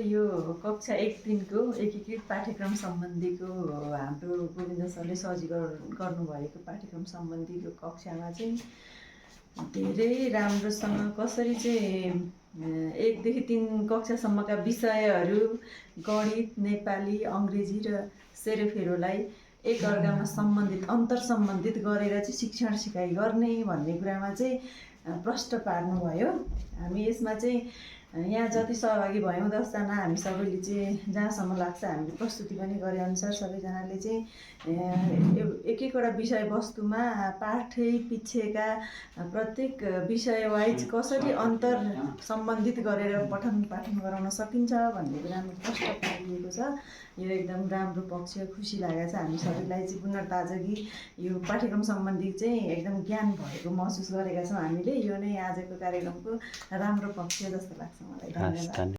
यो कक्षा 1-3 को एकीकृत पाठ्यक्रम सम्बन्धीको हाम्रो गोविन्द सरले सजीकरण गर्नुभएको पाठ्यक्रम सम्बन्धीको कक्षामा चाहिँ धेरै राम्रोसँग कसरी चाहिँ 1 देखि 3 कक्षासम्मका विषयहरू गणित, नेपाली, अङ्ग्रेजी र सेरोफेरोलाई एकअर्कामा सम्बन्धित अन्तर सम्बन्धित गरेर चाहिँ शिक्षण सिकाइ गर्ने भन्ने कुरामा चाहिँ प्रष्ट पार्नुभयो। हामी यसमा चाहिँ यहाँ जति सहभागी भयौँ 10 जना हामी सबैले चाहिँ जहाँसम्म लाग्छ हामीले प्रस्तुति पनि गरे अनुसार सबैजनाले चाहिँ एक-एकवटा विषयवस्तुमा पाठै पिछेका प्रत्येक विषय वाइज कसरी अन्तर सम्बन्धित गरेर पठन पाठन गराउन सकिन्छ भन्ने कुरामा प्रष्ट पारिएको छ। यो एकदम राम्रो पक्ष खुसी लागेको छ। हामी सबैलाई चाहिँ पुनर्ताजगी यो पाठ्यक्रम सम्बन्धी चाहिँ एकदम ज्ञान भएको महसुस गरेका छौँ हामीले। यो नै आजको कार्यक्रमको राम्रो पक्ष जस्तो लाग्छ मलाई। धन्यवाद।